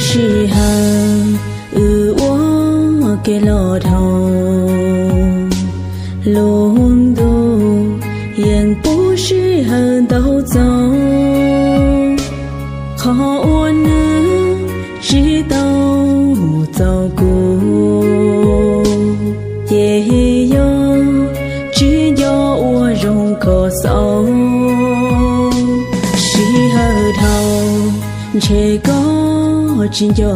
Sij hawm wb ua kev los dhau, lub ntuj yeej pub sij hawm ntau txaus. Qhov uas nws tsis tau txaus kuv, ces yog tsis nco ua zoo kom xaus. Sij hawm dhau, ntshe koj tsis nco